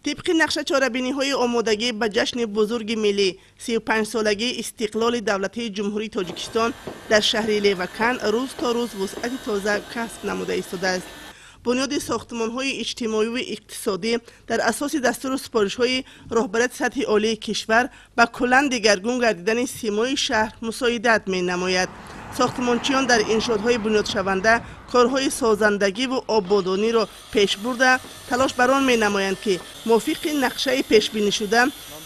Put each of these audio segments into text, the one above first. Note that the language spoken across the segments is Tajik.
Тибқи нақша, чорабиниҳои омодагӣ ба ҷашни бузурги миллӣ, 35-солагии истиқлоли давлатии Ҷумҳурии Тоҷикистон, дар шаҳри Леваканд рӯз то рӯз вусъати тоза касб намуда истодааст. Бунёди сохтмонҳои иҷтимоиву иқтисодӣ дар асоси дастуру супоришҳои роҳбарияти сатҳи олии кишвар ба куллан дигаргун гардидани симои шаҳр мусоидат менамояд. Сохтмончиён дар иншоотҳои бунёдшаванда корҳои созандагиву ободониро пеш бурда, талош бар он менамоянд, ки мувофиқи нақшаи пешбинишуда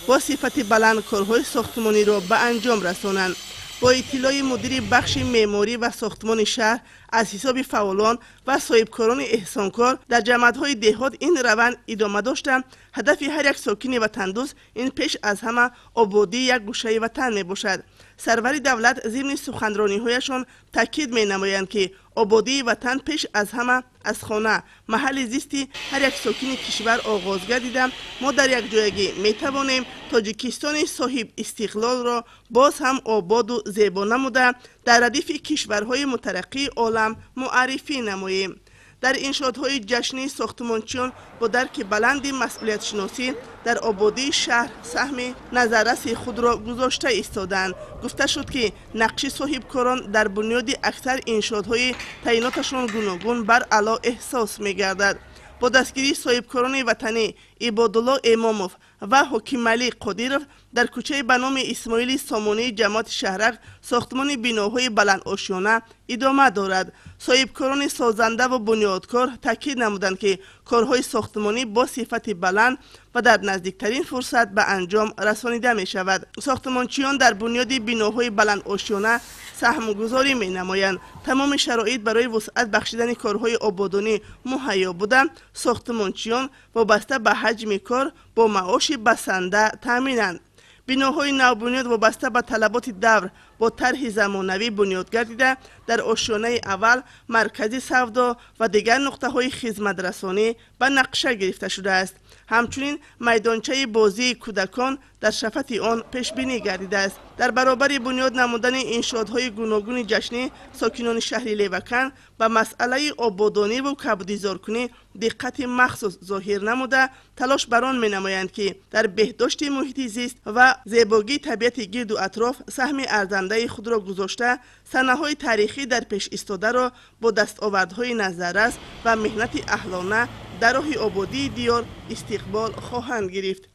бо сифати баланд корҳои сохтмониро ба анҷом расонанд. Бо иттилои мудири бахши меъморӣ ва сохтмони шаҳр, аз ҳисоби фаъолон ва соҳибкорони эҳсонкор дар ҷамъиятҳои деҳот ин раванд идома дошта, ҳадафи ҳар як сокини ватандӯст ин пеш аз ҳама ободии як гӯшаи ватан мебошад. Сарвари давлат зимни суханрониҳояшон таъкид менамоянд, ки ободии ватан пеш аз ҳама аз хона, маҳалли зисти ҳар як сокини кишвар оғоз гардида, мо дар якҷоягӣ метавонем Тоҷикистони соҳиб истиқлолро боз ҳам ободу зебо намуда, дар радифи кишварҳои мутараққии олам муаррифӣ намоем. Дар иншоотҳои ҷашнии сохтмончиён бо дарки баланди масъулиятшиносӣ дар ободии шаҳр саҳми назарраси худро гузошта истоданд. Гуфта шуд, ки нақши соҳибкорон дар бунёди аксар иншоотҳои таъиноташон гуногун бар аъло эҳсос мегардад. Бо дастгирии соҳибкорони ватанӣ Ибодулло Эмомов ва Ҳокималӣ Қодиров дар кӯчаи ба номи Исмоили Сомонии ҷамоати Шаҳрак сохтмони биноҳои баландошёна идома дорад. Соҳибкорони созандаву бунёдкор таъкид намуданд, ки корҳои сохтмонӣ бо сифати баланд ва дар наздиктарин фурсат ба анҷом расонида мешавад. Сохтмончиён дар бунёди биноҳои баландошёна саҳмгузорӣ менамоянд. Тамоми шароит барои вусъат бахшидани корҳои ободонӣ муҳайё буда, сохтмончиён вобаста ба ҳаҷми кор бо маоши басанда таъминанд. Биноҳои навбунёд вобаста ба талаботи давр бо тарҳи замонавӣ бунёд гардида, дар ошёнаи аввал маркази савдо ва дигар нуқтаҳои хизматрасонӣ ба нақша гирифта шудааст. Ҳамчунин майдончаи бозии кӯдакон дар шафати он пешбинӣ гардидааст. Дар баробари бунёд намудани иншоотҳои гуногуни ҷашнӣ, сокинони шаҳри Леваканд ба масъалаи ободониву кабудизоркунӣ диққати махсус зоҳир намуда, талош бар он менамоянд, ки дар беҳдошти муҳити зист ва зебогии табиати гирду атроф саҳми арзандаи худро гузошта, санаҳои таърихӣ дар пеш истодаро бо дастовардҳои назаррас ва меҳнати аҳлона дар роҳи ободии диёр истиқбол хоҳанд гирифт.